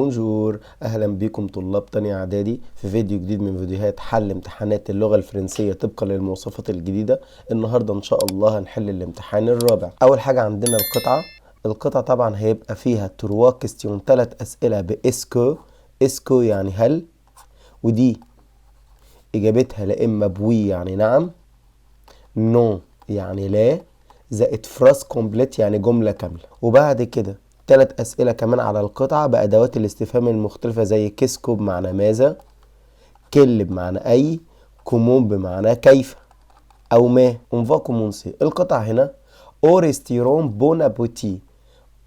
Bonjour، اهلا بكم طلاب تانية اعدادي في فيديو جديد من فيديوهات حل امتحانات اللغة الفرنسية طبقا للمواصفات الجديدة. النهاردة ان شاء الله هنحل الامتحان الرابع. اول حاجة عندنا القطعة. القطعة طبعا هيبقى فيها trois questions، 3 اسئلة ب est-ce que. est-ce que يعني هل، ودي اجابتها لا اما ب oui يعني نعم، non يعني لا، زائد phrase complète يعني جملة كاملة. وبعد كده 3 أسئلة كمان على القطعة بأدوات الاستفهام المختلفة زي qu'est-ce que بمعنى ماذا، quel بمعنى أي، comment بمعنى كيف أو ما. on va commencer. القطعة هنا au restaurant Bon Appétit.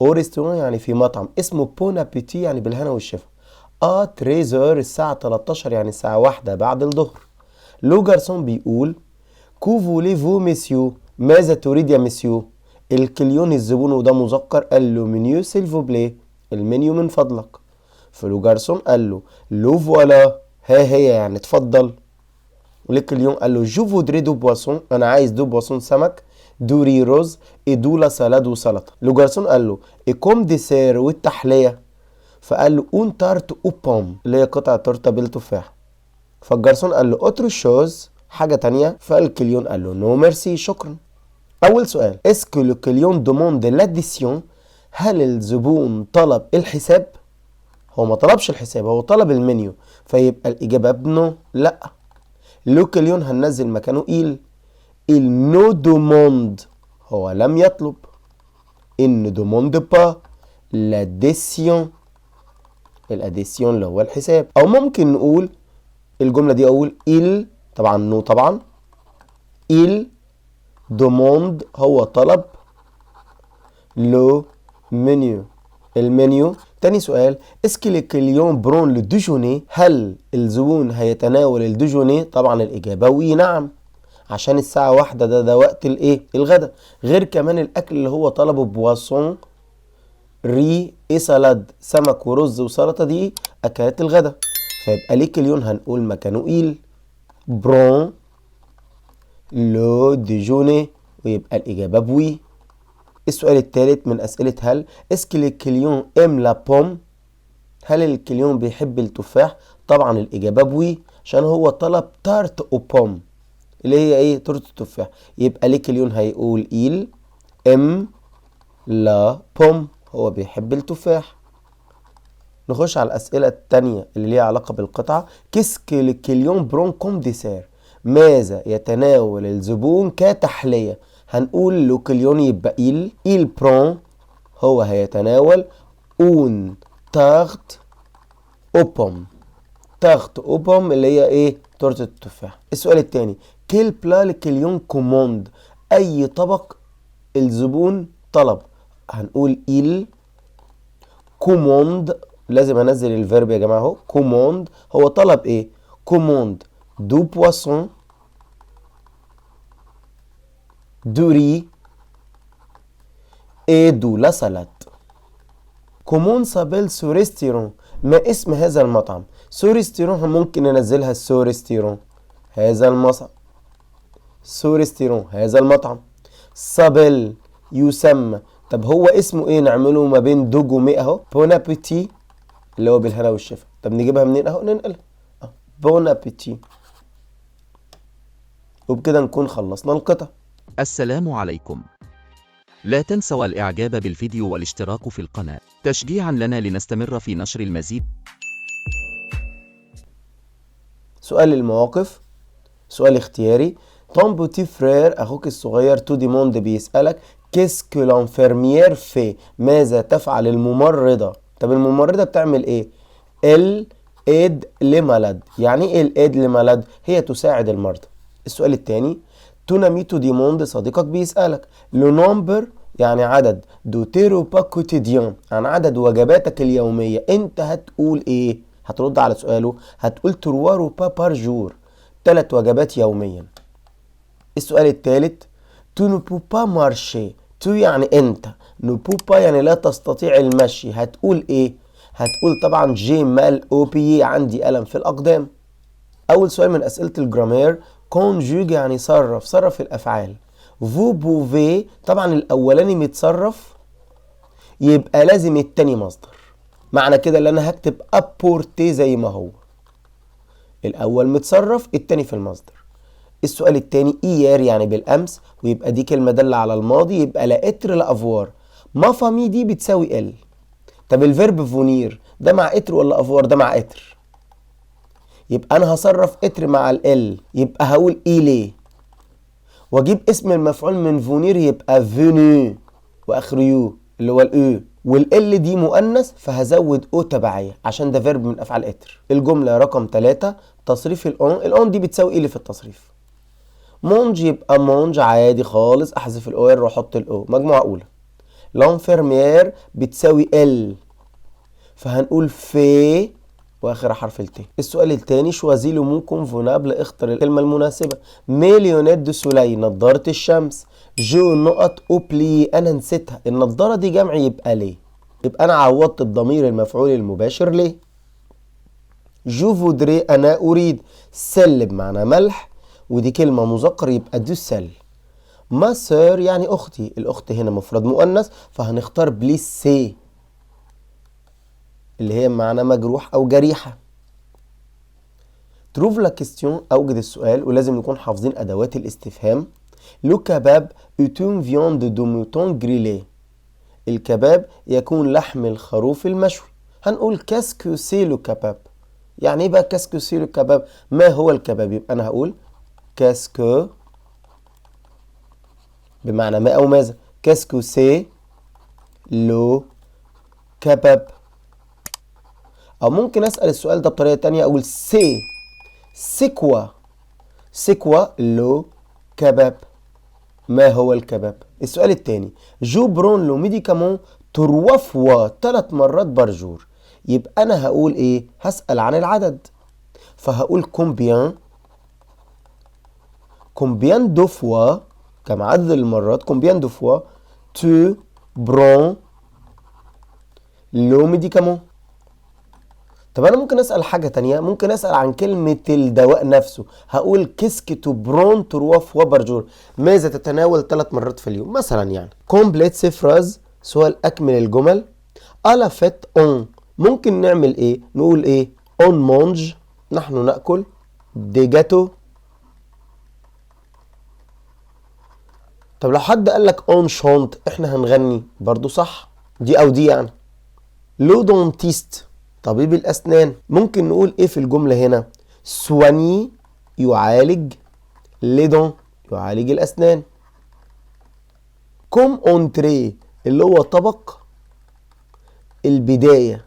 au restaurant يعني في مطعم اسمه Bon Appétit يعني بالهنا والشفا. à 13h الساعة 13 يعني الساعة 1 بعد الظهر. le garçon بيقول que voulez-vous monsieur، ماذا تريد يا مسيو؟ ال client الزبون وده مذكر قال له menu s'il vous plaît، المنيو من فضلك. ف le garçon قال له le voilà، ها هي يعني اتفضل. le client قال له je voudrais du poisson، انا عايز du poisson سمك، du riz رز، et de la salade وسلطه. le garçon قال له et comme dessert والتحليه؟ فقال له une tarte aux pommes اللي هي قطعه تورته بالتفاح. فالجارسون قال له autre chose، حاجه تانية؟ فال client قال له non merci، شكرا. أول سؤال est-ce que le client demande l'addition، هل الزبون طلب الحساب؟ هو ما طلبش الحساب، هو طلب المنيو، فيبقى الإجابة ب non لا. le client هننزل مكانه il. il ne demande هو لم يطلب، il ne demande pas l'addition، ال addition اللي هو الحساب. أو ممكن نقول الجملة دي، أقول il طبعا non طبعا، il demande هو طلب le menu، المنيو. تاني سؤال est-ce que le client prend le déjeuner، هل الزبون هيتناول ال déjeuner؟ طبعا الإجابة oui نعم، عشان الساعة 1 ده وقت الايه؟ الغدا. غير كمان الأكل اللي هو طلبه poisson riz et salade، سمك ورز وسلطة، دي أكلات الغدا. فيبقى le client هنقول مكانه il prend le déjeuner ويبقى الإجابة ب oui. السؤال الثالث من أسئلة هل est-ce que le client aime la pomme، هل ال client بيحب التفاح؟ طبعا الإجابة ب oui، عشان هو طلب tarte aux pommes اللي هي ايه؟ تورته التفاح. يبقى le client هيقول il aime la pomme، هو بيحب التفاح. نخش على الأسئلة التانية اللي ليها علاقة بالقطعة. qu'est-ce que le client prend comme dessert، ماذا يتناول الزبون كتحلية؟ هنقول le client يبقى il، il prend هو هيتناول une tarte aux pommes، tarte aux pommes اللي هي ايه؟ تورتة التفاح. السؤال التاني quel plat le client commande، اي طبق الزبون طلب؟ هنقول il commande، لازم انزل ال verbe يا جماعه اهو، commande هو طلب ايه؟ commande du poisson، du riz et de la salade. comment s'appelle ce restaurant، ما اسم هذا المطعم؟ ce restaurant ممكن ننزلها ce restaurant هذا المطعم، ce restaurant هذا المطعم. s'appelle يسمى، طب هو اسمه ايه؟ نعمله ما بين deux guillemets اهو، Bon Appétit اللي هو بالهنا والشفا. طب نجيبها منين؟ اهو ننقلها Bon Appétit. وبكده نكون خلصنا القطع. السلام عليكم. لا تنسوا الإعجاب بالفيديو والاشتراك في القناة تشجيعا لنا لنستمر في نشر المزيد. سؤال المواقف، سؤال اختياري. ton petit frère اخوك الصغير te demande بيسألك qu'est-ce que l'infirmière fait، ماذا تفعل الممرضة؟ طب الممرضة بتعمل ايه؟ elle aide les malades. يعني ايه elle aide les malades؟ هي تساعد المرضى. السؤال الثاني ton ami te demande صديقك بيسألك le nombre يعني عدد de tes repas quotidiens عن عدد وجباتك اليومية، انت هتقول ايه؟ هترد على سؤاله هتقول trois repas par jour، 3 وجبات يوميا. السؤال الثالث tu ne peux pas marcher، tu يعني انت، ne peux pas يعني لا تستطيع المشي، هتقول ايه؟ هتقول طبعا j'ai mal aux pieds، عندي ألم في الأقدام. أول سؤال من أسئلة ال grammaire conjugue يعني صرف، صرف الأفعال. vous pouvez طبعا الأولاني متصرف يبقى لازم التاني مصدر. معنى كده اللي انا هكتب apporter زي ما هو، الاول متصرف التاني في المصدر. السؤال التاني hier يعني بالامس، ويبقى دي كلمه داله على الماضي، يبقى لا être لا avoir. ma famille دي بتساوي elle. طب ال verbe venir ده مع être ولا avoir؟ ده مع être، يبقى انا هصرف être مع elle، يبقى هقول il est، واجيب اسم المفعول من venir يبقى venu واخره u اللي هو ال e، وال elle دي مؤنث فهزود e تبعيه عشان ده verbe من افعال être. الجمله رقم 3 تصريف ال on، ال on دي بتساوي il في التصريف. mange يبقى mange عادي خالص، احذف ال e r واحط ال e، مجموعه اولى. l'infirmière بتساوي elle، فهنقول fait واخر حرف ال t. السؤال الثاني choisis le mot convenable، اختر الكلمه المناسبه. mes lunettes de soleil نضاره الشمس، je نقط oublié انا نسيتها، النضاره دي جمع يبقى les، يبقى انا عوضت بضمير المفعول المباشر les. je voudrais انا اريد، sel بمعنى ملح ودي كلمه مذكر يبقى du sel. ma sœur يعني اختي، الاخت هنا مفرد مؤنث فهنختار blessée اللي هي معنى مجروح او جريحه. trouve la question اوجد السؤال، ولازم نكون حافظين ادوات الاستفهام. le kebab est une viande de mouton grillée، الكباب يكون لحم الخروف المشوي. هنقول qu'est-ce que c'est le kebab، يعني ايه بقى qu'est-ce que c'est le kebab؟ ما هو الكباب؟ يبقى انا هقول qu'est-ce que بمعنى ما او ماذا، qu'est-ce que c'est le kebab. او ممكن اسال السؤال ده بطريقه تانية، اقول c'est quoi، c'est quoi le kebab، ما هو الكباب. السؤال الثاني je prends le médicament trois fois 3 مرات par jour، يبقى انا هقول ايه؟ هسأل عن العدد، فهقول combien، combien de fois كم عدد المرات، combien de fois tu prends le médicament. طب انا ممكن اسال حاجه تانية، ممكن اسال عن كلمه الدواء نفسه، هقول qu'est-ce que tu prends trois fois par jour، ماذا تتناول 3 مرات في اليوم مثلا يعني. complète ces phrases، سؤال اكمل الجمل. à la fête on، ممكن نعمل ايه؟ نقول ايه؟ on mange نحن ناكل، des gâteaux. طب لو حد قال لك on chante احنا هنغني، برضو صح، دي او دي يعني. le dentiste طبيب الأسنان، ممكن نقول إيه في الجملة هنا؟ soigne يعالج، les dents يعالج الأسنان. comme entrée اللي هو طبق البداية.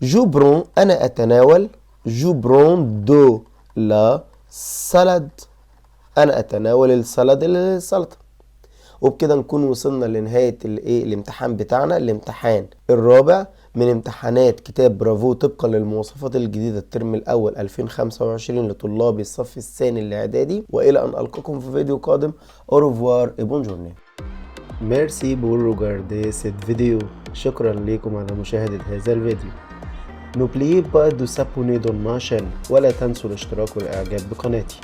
je prends أنا أتناول، je prends de la salade أنا أتناول ال salade السلطة. وبكده نكون وصلنا لنهاية الايه الامتحان بتاعنا، الامتحان الرابع من امتحانات كتاب برافو طبقا للمواصفات الجديدة الترم الأول 2025 لطلاب الصف الثاني الإعدادي. وإلى أن ألقاكم في فيديو قادم، au revoir et bonne journée. Merci pour regarder cette vidéo. شكرا لكم على مشاهدة هذا الفيديو. N'oubliez pas de s'abonner dans ma chaîne. ولا تنسوا الاشتراك والإعجاب بقناتي.